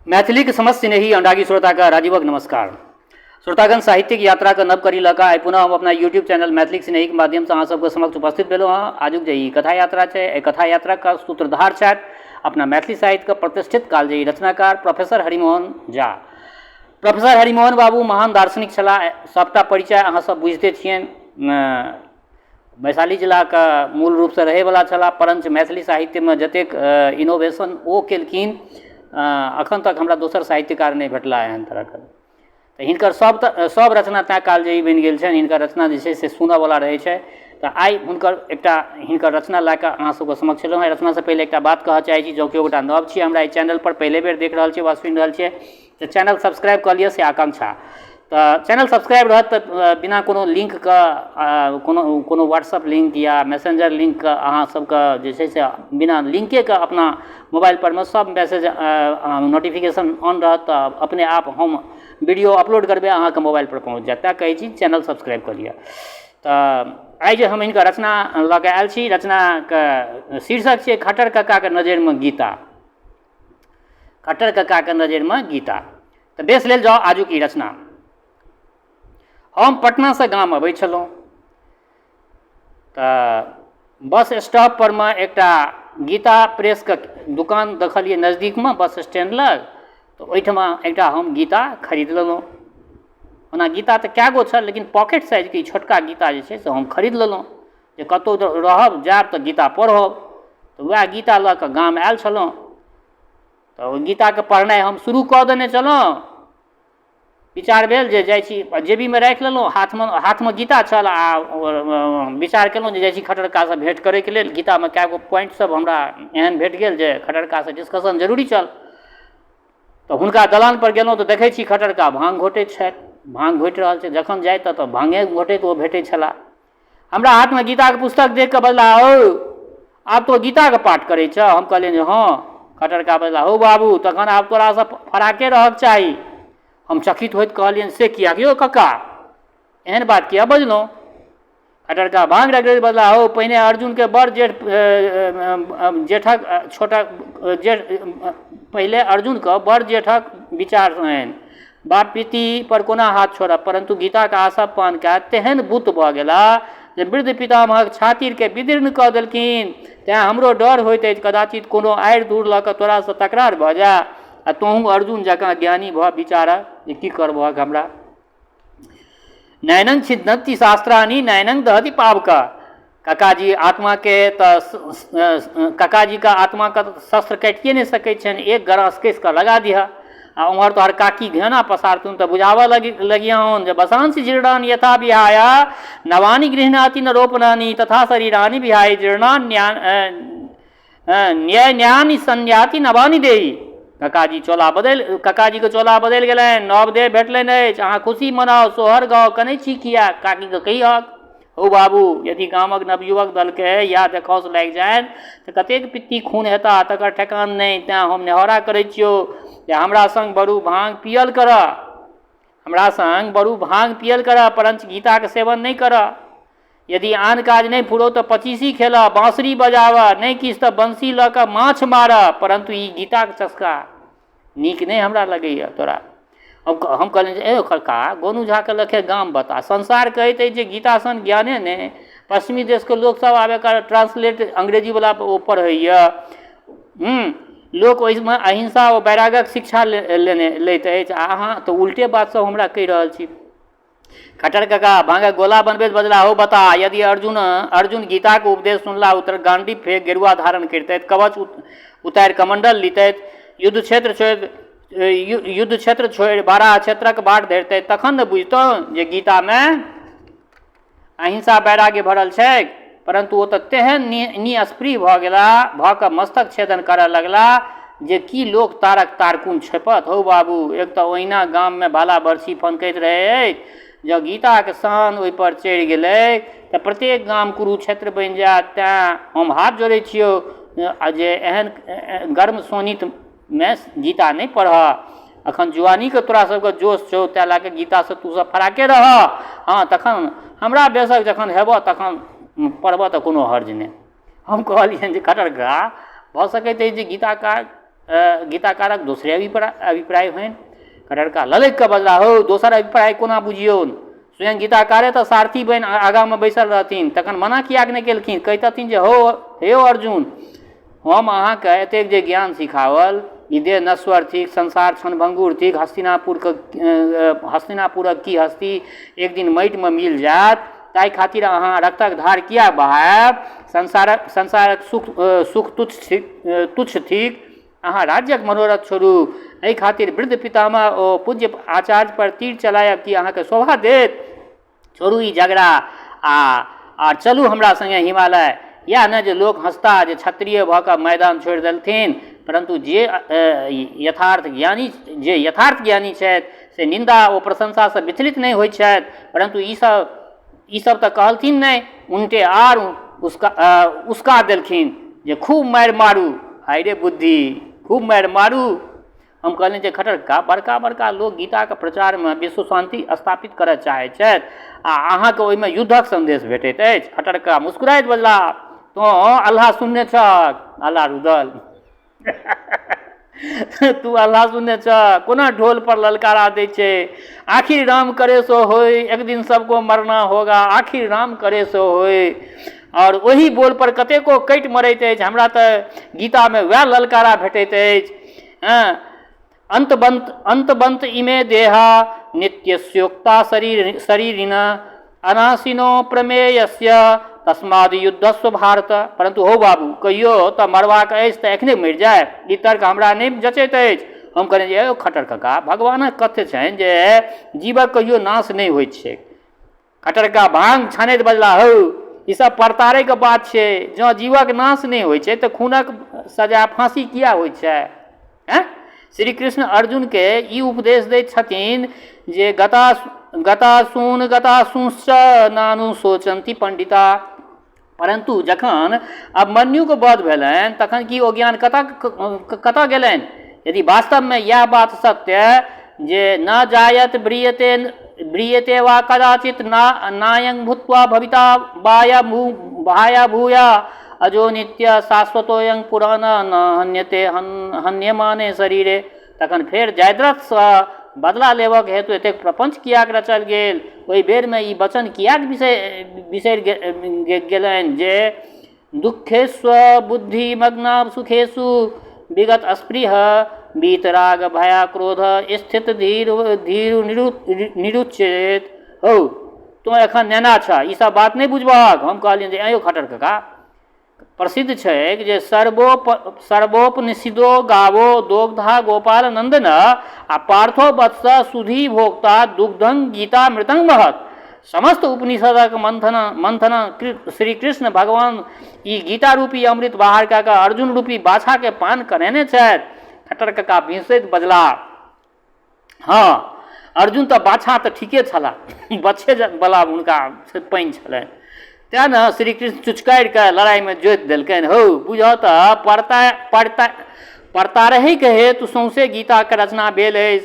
मैथिलीक समस्त स्नेही अनुरागी श्रोताके राजीवक नमस्कार। श्रोतागण, साहित्यिक यात्राके नव कड़ी लऽ कऽ आइ पुनः हम अपना यूट्यूब चैनल मैथिलीक स्नेहीक माध्यमसँ अहाँ सबके समक्ष उपस्थित भेलहुँ हँ। आजुक जे ई कथा यात्रा छै, एहि कथा यात्राके सूत्रधार छथि अपना मैथिली साहित्यके प्रतिष्ठित कालजयी रचनाकार प्रोफेसर हरिमोहन झा। प्रोफेसर हरिमोहन बाबू महान दार्शनिक छलाह, सबटा परिचय अहाँ सब बुझिते छियनि। वैशाली जिलाके मूल रूपसँ रहैवला छलाह, परञ्च मैथिली साहित्यमे जतेक इनोवेशन ओ केलखिन, एखन तक हमरा दोसर साहित्यकार नहि भेटलाह एहन तरहके। तऽ हिनकर सब तऽ सब रचना तैँ कालजयी बनि गेल छनि। हिनकर रचना जे छै से सुनऽवला रहै छै। तऽ आइ हुनकर एकटा हिनकर रचना लए कऽ अहाँ सबके समक्ष एलहुँ हँ। रचनासँ पहिले एकटा बात कहऽ चाहै छी, जँ केओ गोटा नव छी, हमरा एहि चैनलपर पहिले बेर देख रहल छियै वा सुनि रहल छियै, तऽ चैनल सब्सक्राइब कऽ लिअ, से आकांक्षा। तऽ चैनल सब्सक्राइब रहत तऽ बिना कोनो लिङ्कके, कोनो कोनो व्हाट्सअप लिङ्क या मैसेन्जर लिङ्कके, अहाँ सबके जे छै से बिना लिङ्केके अपना मोबाइलपर मे सब मैसेज नोटिफिकेशन ऑन रहत, तऽ अपने आप हम वीडियो अपलोड करबै, अहाँके मोबाइलपर पहुँच जायत। तैँ कहै छी, चैनल सब्सक्राइब कऽ लिअ। तऽ आइ जे हम हिनकर रचना लऽ कऽ आयल छी, रचनाके शीर्षक छियै खट्टर कक्काके नजरिमे गीता। खट्टर कक्काके नजरिमे गीता। तऽ बेस, लेल जाउ आजुक ई रचना। हम पटनासँ गाम अबै छलहुँ तऽ बस स्टॉप परमे एकटा गीता प्रेसके दोकान देखलियै नजदीकमे, बस स्टैंड लग। तऽ ओहिठमा एकटा हम गीता खरीद लेलहुँ। ओना गीता तऽ कए गो छल, लेकिन पॉकेट साइजके ई छोटका गीता जे छै से हम खरीद लेलहुँ, जे कतहु रहब जायब तऽ गीता पढ़ब। तऽ वएह गीता लऽ कऽ गाम आयल छलहुँ। तऽ ओहि गीताके पढ़नाइ हम शुरू कऽ देने छलहुँ। विचार भेल जे जाइ छी, जेबीमे राखि लेलहुँ, हाथमे हाथमे गीता छल आ विचार केलहुँ जे जाइ छी खट्टर ककासँ भेँट करैके लेल। गीतामे कए गो पॉइंटसभ हमरा एहन भेट गेल जे खट्टर ककासँ डिस्कशन जरूरी छल। तऽ हुनका दलानपर गेलहुँ तऽ देखै छी खट्टर कका भाँग घोटैत छथि। भाँग घोटि रहल छै। जखन जाइ तऽ भाँगे घोटैत ओ भेटै छलाह। हमरा हाथमे गीताके पुस्तक देख कऽ बजला, हौ, आब तो गीताके पाठ करै छह? हम कहलियनि जे हँ। खट्टर कका बजला, हौ बाबू, तखन आब तोरासँ फराके रहक चाही। हम चकित होइत कहलियनि, से किएक यौ कक्का, एहन बात किए बजलहुँ? खट्टर कका भाँग रगड़ैत बजला, हौ, पहिने अर्जुनके बड़ जेठ जेठक छोटक जेठ पहिले अर्जुनके बड़ जेठक विचार रहनि, बाप पिती पर कोना हाथ छोड़ब? परन्तु गीताक आशा पान कए तेहन बुत्त भऽ गेला जे वृद्ध पितामहक छातीके विदीर्ण कऽ देलखिन। तेँ हमरो डर होइत अछि, कदाचित कोनो आड़ि दूर लऽ कऽ तोरासँ तकरार भऽ जाय आ तोहूँ अर्जुन जकाँ ज्ञानी भऽ विचारह जे की करबहक हमरा। नैनंग छिदन्ति शास्त्राणि नैनंग दहति पावक। काकाजी आत्माके तऽ काकाजीके आत्माके शस्त्र काटिए नहि सकै छनि, एक गराँस कसि कऽ लगा दिहऽ। आ उम्हर तोहर काकी घेना पसारथुन तऽ बुझाबऽ लगी लगिहौन जे वसांसि जीर्णानि यथा विहाय नवानि गृह्णाति न रोपणानि, तथा शरीराणि विहाय जीर्णान्या न्याय न्यानि संयाति नवानि देही। काकाजी चोला बदलि काकाजीके चोला बदलि गेलनि, नव देह भेटलनि अछि। अहाँ खुशी मनाउ, सोहर गाउ, कनै छी किया? काकीके कहिहक। हौ बाबू, यदि गामक नवयुवक दलके इएह देखौंस लागि जानि तऽ कतेक पित्ती खून हेताह तकर ठेकान नहि। तेँ हम नेहोरा करै छियौ जे हमरा सङ्ग बरू भाँग पियल करह, हमरा सङ्ग बरू भाँग पियल करह, परञ्च गीताके सेवन नहि करह। यदि आन काज नहि फुरौ तऽ पचीसी खेलह, बाँसुरी बजाबह, नहि किछु तऽ बंसी लऽ कऽ माछ मारह, परन्तु ई गीताके चस्का नीक नहि हमरा लगैए तोरा। हम कहलियनि जे ए कका, गोनू झाके लखे गाम बता संसार कहैत अछि जे गीता सन ज्ञाने नहि। पश्चिमी देशके लोकसभ आब एकर ट्रांसलेट अंग्रेजीवला ओ पढ़ैए। लोक ओहिमे अहिंसा ओ वैराग्यक शिक्षा लेने लैत अछि आ अहाँ तऽ उल्टे बात सब हमरा कहि रहल छी। खट्टर कका भाँगक गोला बनबैत बजला, हौ बता, यदि अर्जुन अर्जुन गीताक उपदेश सुनला उत्तर गाण्डीव फेक गेरुआ धारण करितथि, कवच उतारि कमण्डल लितथि, युद्ध क्षेत्र छोड़ि बाराह क्षेत्रक बाट धरितथि, तखन ने बुझितहुँ जे गीतामे अहिंसा वैराग्य भरल छैक? परन्तु ओ तऽ तेहन निस्पृह भऽ गेला, भऽ कऽ मस्तक छेदन करऽ लगला जे की लोक तारक तारकुन छेपत? हौ बाबू, एक तऽ ओहिना गाममे भाला बरछी फनकैत रहै अछि, जँ गीताक शान ओहिपर चढ़ि गेलै तऽ प्रत्येक गाम कुरुक्षेत्र बनि जायत। तेँ हम हाथ जोड़ै छियौ जे एहन गर्म शोणितमे गीता नहि पढ़ह। अखन जुआनीके तोरा सबके जोश छौ, ताहि लए कऽ गीतासँ तू सब फराके रहऽ। हँ, तखन हमरा बेसक जखन हेबऽ तखन पढ़बऽ तऽ कोनो हर्ज नहि। हम कहलियनि जे खट्टर कका, भऽ सकैत अछि जे गीताकार गीताकारक दोसरे अभिप्राय होइन। खट्टर कका ललकि कऽ बजला, हौ दोसर अभिप्राय कोना बुझियौन? स्वयं गीताकारे तऽ सारथी बनि आगाँमे बैसल रहथिन, तखन मना किएक नहि केलखिन? कहितथिन जे हौ हे अर्जुन, हम अहाँके एतेक जे ज्ञान सिखाओल, ई देह नश्वर थिक, संसार क्षणभंगुर थिक, हस्तिनापुरके हस्तिनापुरक की हस्ती एक दिन माटिमे मिल जायत, ताहि खातिर अहाँ रक्तक धार किएक बहायब? संसारक सुख तुच्छ थिक, अहाँ राज्यक मनोरथ छोड़ू। एहि खातिर वृद्ध पितामह ओ पूज्य आचार्य पर तीर चलायब की अहाँके शोभा देत? छोड़ू ई झगड़ा आ चलू हमरा सङ्गे हिमालय। इएह ने जे लोक हँसता जे क्षत्रिय भऽ कऽ मैदान छोड़ि देलथिन, परन्तु जे यथार्थ ज्ञानी छथि से निन्दा ओ प्रशंसासँ विचलित नहि होइत छथि। परन्तु ईसभ तऽ कहलथिन नहि, उनटे आर उसका देलखिन जे खूब मारि मारू। हाय रे बुद्धि, खूब मारि मारू। हम कहलियनि जे खट्टर कका, बड़का बड़का लोक गीताके प्रचारमे विश्व शान्ति स्थापित करय चाहैत छथि आ अहाँके ओहिमे युद्धक सन्देश भेटैत अछि। खट्टर कका मुस्कुराइत बजलाह, तोँ अल्लाह सुनने छहक? अल्लाह रुदल, तू अल्लाह सुनने छह? कोना ढोल पर ललकारा दै छै, आखिर राम करे सो होय, एक दिन सबको मरना होगा, आखिर राम करे सो होय। आओर ओही बोल पर कतेको कटि मरैत अछि। हमरा तऽ गीतामे वएह ललकारा भेटैत अछि। हँ, अंतबंत अंतबंत इमे देहा नित्यस्योक्ता शरीरिण अनाशिनो प्रमेयस्य तस्माद युद्धस्व भारत। परन्तु हौ बाबू, कहियो तऽ मरबाक अछि तऽ एखने मरि जाय, ई तर्क हमरा नहि जचैत अछि। हम कहलियनि जे खट्टर कका, भगवानक कथ्य छनि जे जीवक कहियो नाश नहि होइत छैक। खट्टर कका भांग छानैत बजला, हौ ई सब परतारैके बात छै। जँ जीवक नाश नहि होइ छै तऽ खूनक सजा फाँसी किया होइ छै? आँय, श्री कृष्ण अर्जुनके ई उपदेश दैत छथिन जे गतासून गतासूंश्च नानु शोचन्ति पंडिता। परन्तु जखन अभिमन्युके वध भेलनि तखन की ओ ज्ञान कतऽ कतऽ गेलनि? यदि वास्तवमे इएह बात सत्य जे न जायत व्रियते व्रियते वा कदाचित नायं भूत्वा भविता वाया भाया भूया अजो नित्य शाश्वतोयं पुराण न हन्यते हन्यमाने शरीरे, तखन फेर जयद्रथसँ बदला लेबक हेतु एतेक प्रपञ्च किएक रचल गेल? ओहि बेरमे ई वचन किएक बिसरि गेलनि जे दुःखेष्व बुद्धिमग्ना सुखेषु विगत स्पृह वीतराग भया क्रोध स्थित धीर धीर निरुचेत। हौ, तोँ एखन नेना छह, ई सब बात नहि बुझबहक। हम कहलियनि जे आँय यौ खट्टर कका, प्रसिद्ध छैक जे सर्वोपनिषदो गावो दोग्धा गोपाल नन्दन आ पार्थो वत्स सुधी भोक्ता दुग्धं गीतामृतं महत। समस्त उपनिषदक मंथन श्री कृष्ण भगवान ई गीता रूपी अमृत बाहर कए कऽ अर्जुन रूपी बाछाके पान करेने छथि। खट्टर कका बिहसैत बजला, हँ, अर्जुन तऽ बाछा तऽ ठीके छलाह, बच्छे बला हुनका पानि छलनि, तेँ ने श्रीकृष्ण चुचकारि कऽ लड़ाइमे जोति देलकनि। हौ बुझऽ तऽ पड़ता पड़ता परतारहीके हेतु सौँसे गीताके रचना भेल अछि।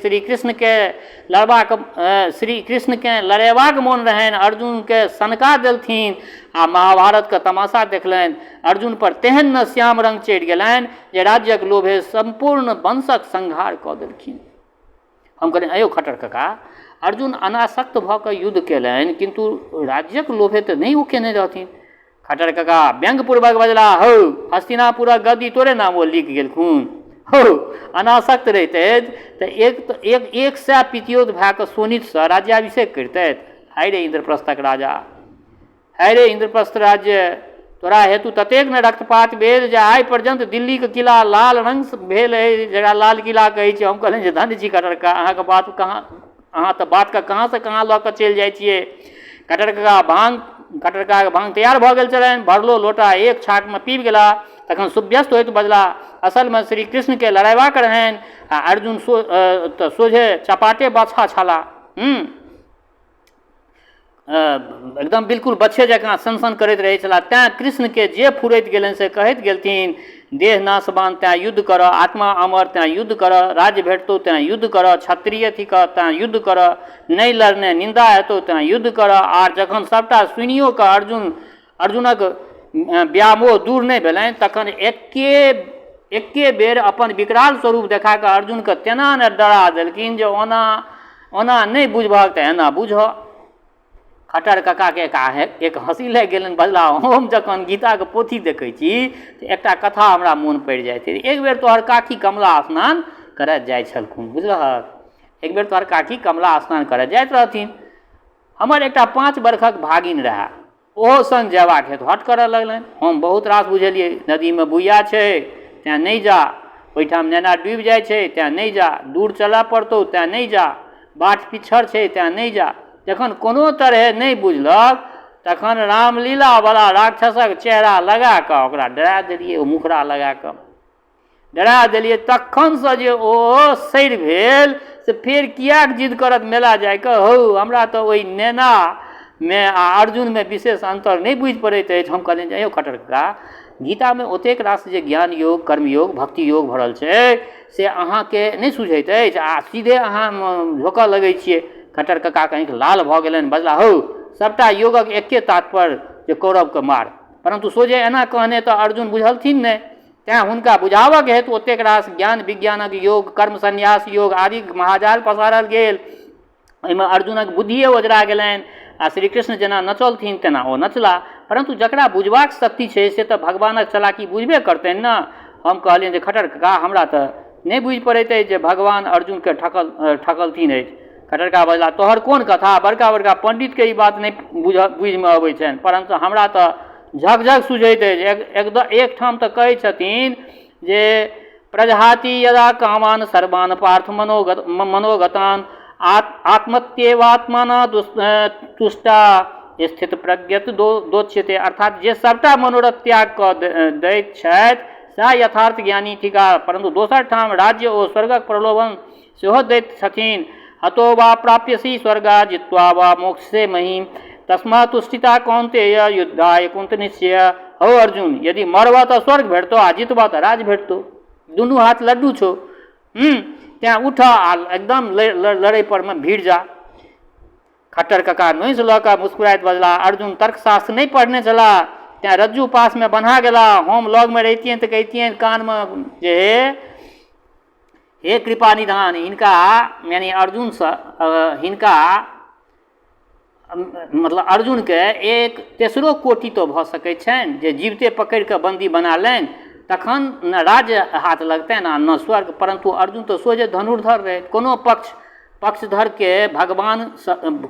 श्रीकृष्णके लड़ेबाक मोन रहनि, अर्जुनके सनका देलथिन आ महाभारतके तमाशा देखलनि। अर्जुन पर तेहन ने श्याम रंग चढ़ि गेलनि जे राज्यक लोभे सम्पूर्ण वंशक संहार कऽ देलखिन। हम कहलियनि, अयौ खट्टर कका, अर्जुन अनासक्त भऽ कऽ युद्ध कयलनि, किन्तु राज्यक लोभे तऽ नहि ओ कयने रहथिन। खट्टर कका व्यंग्यपूर्वक बजला, हौ हस्तिनापुरक गद्दी तोरे नाम ओ लिख गेलखुन? हौ, अनासक्त रहितथि तऽ 100 पितियौत भायके शोणितसँ राज्याभिषेक करितथि? हाय रे इन्द्रप्रस्थक राजा, हाय रे इन्द्रप्रस्थ राज्य, तोरा हेतु ततेक ने रक्तपात भेल जे आइ पर्यन्त दिल्लीके किला लाल रंग भेल अछि, जकरा लाल किला कहै छै। हम कहलियनि जे धन्य छी खट्टर कका, अहाँके बात कहाँ, अहाँ तऽ बातके कहाँसँ कहाँ लऽ कऽ चलि जाइ छियै। खट्टर ककाके भाँग तैयार भऽ गेल छलनि। भरलो लोटा एक छाकमे पीबि गेला। तखन सुव्यस्त होइत बजला, असलमे श्री कृष्णके लड़ेबाक रहनि आ अर्जुन तऽ सोझे चपाटे बाछा छला। एकदम बिल्कुल बच्छे जकाँ सन सन करैत रहै छलाह, तैँ कृष्णके जे फुरैत गेलनि से कहैत गेलथिन। देह नाशवान तैँ युद्ध करऽ, आत्मा अमर तैँ युद्ध करऽ, राज्य भेटतौ तैँ युद्ध करऽ, क्षत्रिय थिकऽ तैँ युद्ध करऽ, नहि लड़ने निन्दा हेतौ तैँ युद्ध करऽ। आर जखन सभटा सुनियो कऽ अर्जुनक व्यामोह दूर नहि भेलनि तखन एके एक्के बेर अपन विकराल स्वरूप देखा कऽ अर्जुनके तेना ने डरा देलखिन जे ओना ओना नहि बुझबहक तऽ एना बुझह। खट्टर ककाके एक हँसी लागि गेलनि, बजलाह, हम जखन गीताके पोथी देखै छी तऽ एकटा कथा हमरा मोन पड़ि जाइ छै। एक बेर तोहर काकी कमला स्नान करऽ जाइ छलखुन, बुझलहक? एक बेर तोहर काकी कमला स्नान करऽ जाइत रहथिन। हमर एकटा 5 बरखक भागिन रहए, ओहो सङ्ग जयबाक हेतु हट करऽ लगलनि। हम बहुत रास बुझेलियै, नदीमे बुइआ छै तेँ नहि जा, ओहिठाम नेना डूबि जाइ छै तेँ नहि जा, दूर चलऽ पड़तौ तेँ नहि जा, बाट पिच्छड़ छै तेँ नहि जा। जखन कोनो तरहे नहि बुझलक तखन रामलीलावला राक्षसक चेहरा लगा कऽ ओकरा डरा देलियै, ओ मुखड़ा लगा कऽ डरा देलियै। तखनसँ जे ओ सड़ि भेल से फेर किएक जिद करत मेला जाइके। हौ, हमरा तऽ ओहि नेनामे आ अर्जुनमे विशेष अन्तर नहि बुझि पड़ैत अछि। हम कहलियनि जे अयौ खट्टर कका, गीतामे ओतेक रास जे ज्ञान योग, कर्मयोग, भक्ति योग भरल छै से अहाँके नहि सुझैत अछि आ सीधे अहाँ झोँकऽ लगै छियै। खट्टर ककाके आँखि लाल भऽ गेलनि, बजला, हौ, सभटा योगक एके तात्पर्य जे कौरवके मार। परन्तु सोझे एना कहने तऽ अर्जुन बुझलथिन नहि, तेँ हुनका बुझाबऽके हेतु ओतेक रास ज्ञान विज्ञानक योग, कर्म सन्यास योग आदिक महाजाल पसारल गेल। एहिमे अर्जुनक बुद्धिए ओझरा गेलनि आ श्रीकृष्ण जेना नचलथिन तेना ओ नचला। परन्तु जकरा बुझबाक शक्ति छै से तऽ भगवानक चलाकी बुझबे करतनि ने। हम कहलियनि जे खट्टर कका, हमरा तऽ नहि बुझि पड़ैत अछि जे भगवान अर्जुनके ठकलथिन अछि। खट्टर कका बजला, तोहर कोन कथा, बड़का बड़का पण्डितके ई बात नहि बुझिमे अबै छनि, परन्तु हमरा तऽ झकझक सुझैत अछि। एकठाम तऽ कहै छथिन जे प्रजहाति यदा कामान सर्वान पार्थ मनोगतान आत्मत्येवात्माना तुष्टा स्थित प्रज्ञत दोच्यते। अर्थात जे सबटा मनोरथ त्याग कऽ दैत छथि सएह यथार्थ ज्ञानी थिकाह। परन्तु दोसर ठाम राज्य ओ स्वर्गक प्रलोभन सेहो दैत छथिन, हतो वा प्राप्यसि स्वर्गा जित्वा वा मोक्षसे महीम तस्मात् तुष्टिता कौन्तेय युद्धाय कुन्त निश्चय। हौ अर्जुन, यदि मरबह तऽ स्वर्ग भेटतौ आ जितबह तऽ राज भेटतौ, दुनू हाथ लड्डू छौ। तेँ उठह आ एकदम लड़ै परमे भिड़ जा। खट्टर कका नोसि लऽ कऽ मुस्कुराइत बजलाह, अर्जुन तर्कशास्त्र नहि पढ़ने छलाह तेँ रज्जु पासमे बन्हा गेलाह। हम लगमे रहितियनि तऽ कहितियनि कानमे जे हे कृपा निधान, हिनका यानी अर्जुनसँ हिनका मतलब अर्जुनके एक तेसरो कोटि तऽ भऽ सकै छनि जे जीविते पकड़ि कऽ बन्दी बना लनि, तखन ने राज्य हाथ लगतनि आ ने स्वर्ग। परन्तु अर्जुन तऽ सोझे धनुर्धर रहै, कोनो पक्षधरके भगवान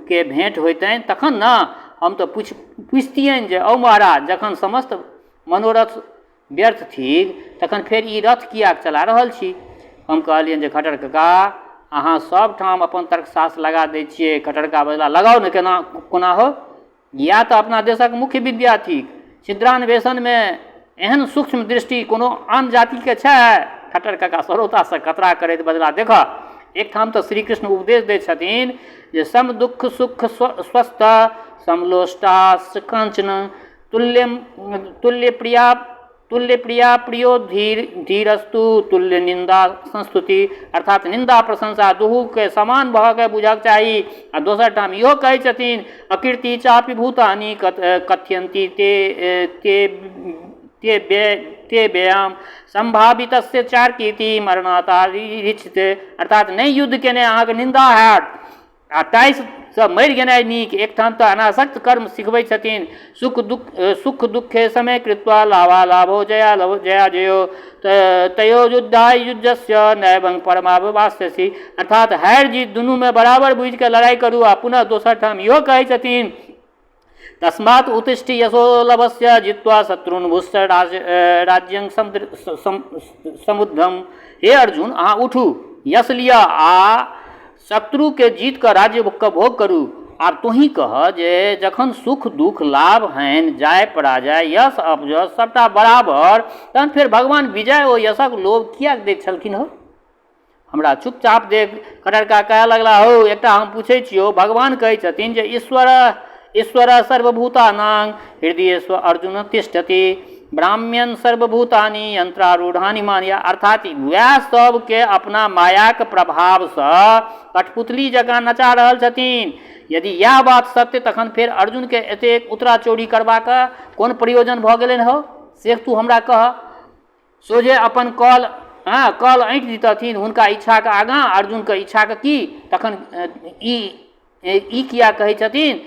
के भेँट होइतनि तखन ने। हम तऽ पुछितियनि जे औ महाराज, जखन समस्त मनोरथ व्यर्थ थिक तखन फेर ई रथ किएक चला रहल छी? हम कहलियनि जे खट्टर कका, अहाँ सब ठाम अपन तर्कशास्त्र लगा दै छियै। खट्टर कका बजलाह, लगाउ ने, केना कोना हो, इएह तऽ अपना देशक मुख्य विद्या थिक। छिद्रान्वेषणमे एहन सूक्ष्म दृष्टि कोनो आन जातिके छै? खट्टर कका सरौतासँ कतरा करैत बजलाह, देखह, एकठाम तऽ श्रीकृष्ण उपदेश दै छथिन जे सम दुःख सुख स्वस्थ समलोष्टास काञ्चन तुल्य प्रिया तुल्य प्रिया प्रियो धीर धीरस्तु तुल्य निन्दा संस्तुति। अर्थात निन्दा प्रशंसा दुहूके समान भऽ के बुझक चाही। आ दोसर ठाम इहो कहै छथिन, अकीर्ति चापि भूतानि कथयन्ति ते ते ते ते व्यायाम सम्भावितस्य चार कीर्ति मरणातारिचित। अर्थात नहि युद्ध केने अहाँके निन्दा हैत आ ताहिसँ मरि गेनाइ नीक। एकठाम तऽ अनासक्त कर्म सिखबै छथिन, सुख दुख सुख दुखे समय कृत्वा लाभा लाभो जया लभ जया जयो तयो युद्धाय युद्धस्य नैवं परमाववास्यसि। अर्थात हारि जीत दुनूमे बराबर बुझिकऽ लड़ाइ करू। आ पुनः दोसर ठाम इहो कहै छथिन, तस्मात् उत्तिष्ठ यशो लभस्य जित्वा शत्रुन भुष्य राज्यं समुद्रम। हे अर्जुन, अहाँ उठू, यश लिअ आ शत्रुके जीत कऽ राज्यके भोग करू। आब तोहीं कह जे जखन सुख दुख लाभ हानि जाय पराजय यश अपजस सबटा बराबर, तहन फेर भगवान विजय ओ यशक लोभ किएक दैत छलखिन हौ? हमरा चुपचाप देख खट्टर कका कहए लगला, हौ, एकटा हम पूछै छियौ, भगवान कहै छथिन जे ईश्वर ईश्वर सर्वभूतानां हृदयेष्व अर्जुन तिष्ठति ब्राह्म्यन सर्वभूतानि यंत्रारूढ़ानि मानिया। अर्थात वएह सबके अपना मायाक प्रभावसँ कठपुतली जकाँ नचा रहल छथिन। यदि इएह बात सत्य तखन फेर अर्जुनके एतेक उतरा चौरी करबाक कोन प्रयोजन भऽ गेलनि हौ, से तू हमरा कह। सोझे अपन कल, हँ, कल ऐँठि दितथिन हुनका इच्छाके आगाँ अर्जुनके इच्छाके की? तखन ई ई किया कहै छथिन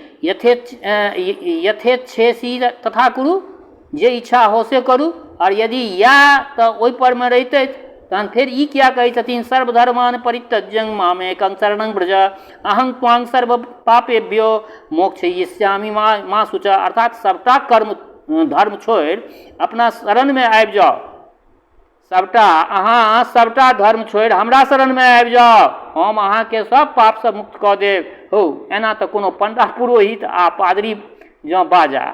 यथेच्छेसी तथा कुरु, जे इच्छा हो से करू। आओर यदि इएह तऽ ओहिपर मे रहितथि तहन फेर ई किया कहै छथिन सर्वधर्मान परित्यज्य मामेकं शरणं व्रज अहं त्वां सर्व पापेभ्यो मोक्षयिष्यामि मा शुच। अर्थात सबटा कर्म धर्म छोड़ि अपना शरणमे आबि जाउ, सबटा अहाँ सबटा धर्म छोड़ि हमरा शरणमे आबि जाउ, हम अहाँके सब पापसँ मुक्त कऽ देब। हौ, एना तऽ कोनो पण्डा पुरोहित आ पादरी जँ बाजए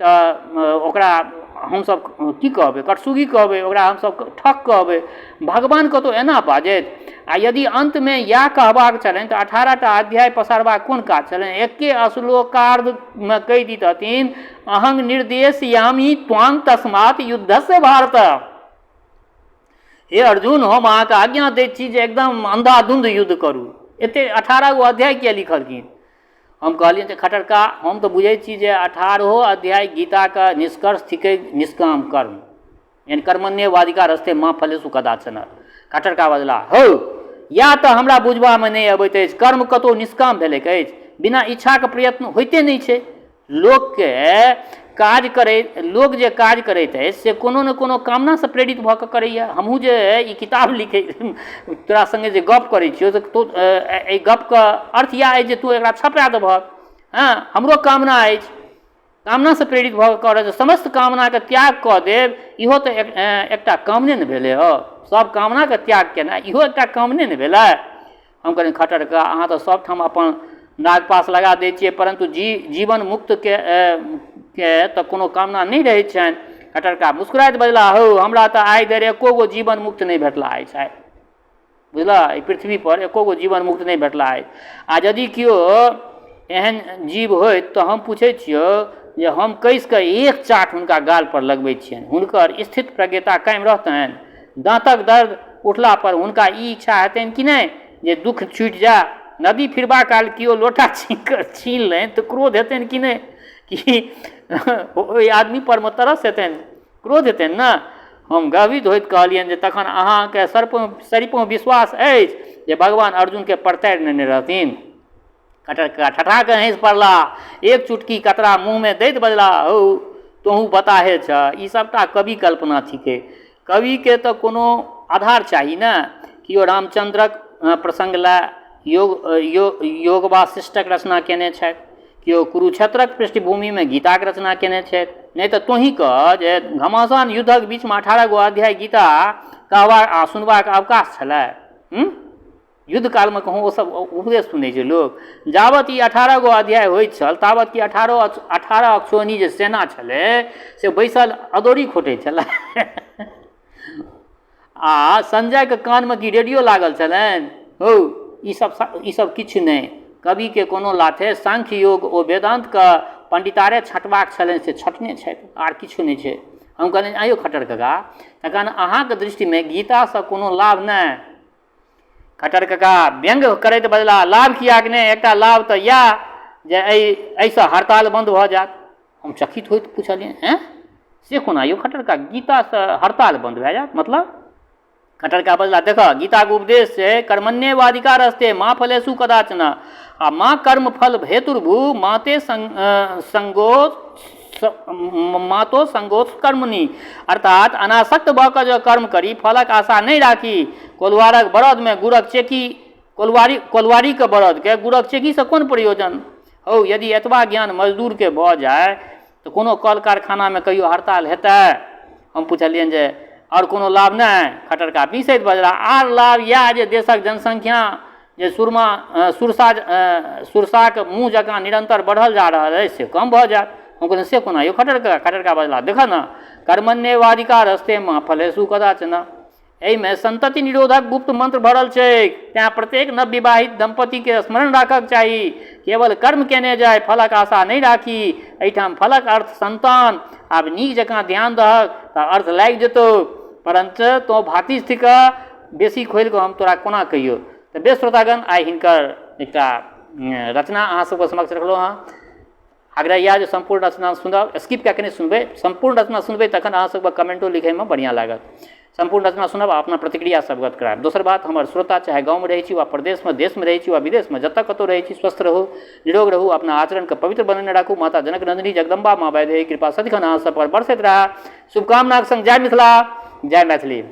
तऽ ओकरा हमसब की कहबै? कटसुगी कहबै ओकरा, हमसब ठक कहबै। भगवान कतहु एना बाजथि? आ यदि अन्तमे इएह कहबाक छलनि तऽ 18टा अध्याय पसारबाक कोन काज छलनि? एके श्लोकार्धमे कहि दितथिन अहं निर्देशयामि त्वां तस्मात् युद्धस्य भारत। हे अर्जुन, हम अहाँके आज्ञा दैत छी जे एकदम अन्धाधुन्ध युद्ध करू। एते 18 गो अध्याय किया लिखलखिन? हम कहलियनि जे खटरका, हम तऽ बुझै छी जे 18 अध्याय गीताके निष्कर्ष थिकै निष्काम कर्म, यानी कर्मण्येवाधिकारस्ते मा फलेषु कदाचन। खटरका बजला, हौ या तऽ हमरा बुझबामे नहि अबैत अछि, कर्म कतहु निष्काम भेलैक अछि? बिना इच्छाके प्रयत्न होइते नहि छै। लोकके काज करै, लोक जे काज करैत अछि से कोनो ने कोनो कामनासँ प्रेरित भऽ कऽ करैए। हमहूँ जे ई किताब लिखै, तोरा सङ्गे जे गप करै छियौ तऽ तोँ एहि गपके अर्थ इएह अछि जे तू एकरा छपा देबहक। हँ, हमरो कामना अछि, कामनासँ प्रेरित भऽ कऽ करऽ, समस्त कामनाके त्याग कऽ देब इहो तऽ एकटा कामने ने भेलै। हौ, सब कामनाके त्याग केनाइ इहो एकटा कामने ने भेलै। हम कहलियनि खट्टर कका, अहाँ तऽ सभठाम अपन नागपास लगा दै छियै, परन्तु जीवन मुक्तके के तऽ कोनो कामना नहि रहै छनि। खट्टर कका मुस्कुराइत बजलाह, हौ, हमरा तऽ आइ धरि एको गो जीवन मुक्त नहि भेटला अछि। आइ बुझलह, एहि पृथ्वीपर एको गो जीवन मुक्त नहि भेटला अछि। आ यदि केओ एहन जीव होइत तऽ हम पूछै छियौ जे हम कसिकऽ एक चाट हुनका गालपर लगबै छियनि, हुनकर स्थित प्रज्ञता कायम रहतनि? दाँतक दर्द उठला पर हुनका ई इच्छा हेतनि कि नहि जे दुःख छूटि जाय? नदी फिरबा काल केओ लोटा छीन लनि तऽ क्रोध हेतनि कि नहि? कि ओहि आदमी परमे तरस हेतनि? क्रोध हेतनि ने? हम गर्वित होइत कहलियनि जे तखन अहाँके सरिपों विश्वास अछि जे भगवान अर्जुनके परतारि नेने रहथिन? खट्टर कका ठठा कऽ हँसि पड़ला। एक चुटकी कतरा मुँहमे दैत बजला, हौ, तोहूँ बताहे छह। ई सभटा कवि कल्पना थिकै। कविके तऽ कोनो आधार चाही ने। केओ रामचन्द्रक प्रसङ्ग लए योग वासिष्ठक रचना कयने छथि, केओ कुरुक्षेत्रक पृष्ठभूमिमे गीताक रचना कयने छथि। नहि तऽ तोँही कह जे घमासान युद्धक बीचमे 18 गो अध्याय गीता कहबाक आ सुनबाक अवकाश छलै? युद्ध कालमे कहूँ ओ सब उपदेश सुनै छै लोक? जाबत ई 18 गो अध्याय होइत छल ताबत कि 18 अक्षोहिणी जे सेना छलै से बैसल अदौरी खोटै छलै। आ संजयके कानमे की रेडियो लागल छलनि? हौ, ई सब किछु नहि। कविके कोनो लाथे सांख्य योग ओ वेदान्तके पण्डितारे छँटबाक छलनि से छँटने छथि, आर किछु नहि छै। हम कहलियनि, आँय यौ खट्टर कका, तखन अहाँके दृष्टिमे गीतासँ कोनो लाभ नहि? खट्टर कका व्यंग्य करैत बजलाह, लाभ किएक नहि? एकटा लाभ तऽ इएह जे एहिसँ हड़ताल बन्द भऽ जायत। हम चकित होइत पुछलियनि, एँ, से कोना यौ खट्टर कका, गीतासँ हड़ताल बन्द भए जायत मतलब? खट्टर कका बजलाह, देखह, गीताके उपदेश छै कर्मण्येवाधिकारस्ते मा फलेषु कदाचन आ मा कर्म फल हेतुर्भू माते संगो मातो संगोत्कर्मणि। अर्थात अनासक्त भऽ कऽ जँ कर्म करी, फलक आशा नहि राखी। कोल्हुआरक बरदमे गुड़क चेकी, कोल्हुआरीके बरदके गुड़क चेकीसँ कोन प्रयोजन? हौ, यदि एतबा ज्ञान मजदूरके भऽ जाय तऽ कोनो कल कारखानामे कहियो हड़ताल हेतै? हम पुछलियनि जे आओर कोनो लाभ नहि? खट्टर कका बिसैत बजलाह, आर लाभ इएह जे देशक जनसंख्या जे सुरमा सुरसा सुरसाक मुँह जकाँ निरन्तर बढ़ल जा रहल अछि से कम भऽ जायत। हम कहलियनि, से कोना यौ खट्टर कका? खट्टर कका बजलाह, देखह ने, कर्मण्येवाधिकारस्ते मा फलेषु कदाचन। एहिमे संतति निरोधक गुप्त मंत्र भरल छैक। तेँ प्रत्येक नवविवाहित दम्पतिके स्मरण राखक चाही, केवल कर्म केने जाय, फलक आशा नहि राखी। एहिठाम फलक अर्थ संतान। आब नीक जकाँ ध्यान दहक तऽ अर्थ लागि जेतौ। परञ्च तोँ भातिज थिकह, बेसी खोलि कऽ हम तोरा कोना कहियौ। तऽ बेस श्रोतागण, आइ हिनकर एकटा रचना अहाँ सबके समक्ष रखलहुँ हँ। आग्रह इएह जे सम्पूर्ण रचना सुनब, स्किप कए कऽ नहि सुनबै, सम्पूर्ण रचना सुनबै तखन अहाँ सबके कमेन्टो लिखैमे बढ़िआँ लागत। सम्पूर्ण रचना सुनब आ अपना प्रतिक्रिया से अवगत करायब। दोसर बात, हमर श्रोता चाहे गाँवमे रहै छी वा प्रदेशमे, देशमे रहै छी वा विदेशमे, जतऽ कतौ रहै छी, स्वस्थ रहू, निरोग रहू, अपना आचरणके पवित्र बनेने राखू। माता जनक नन्दिनी जगदम्बा माँ वैदेही कृपा सदिखन अहाँ सब पर बरसैत रहए। शुभकामनाक संग जय मिथिला, जय मैथिली।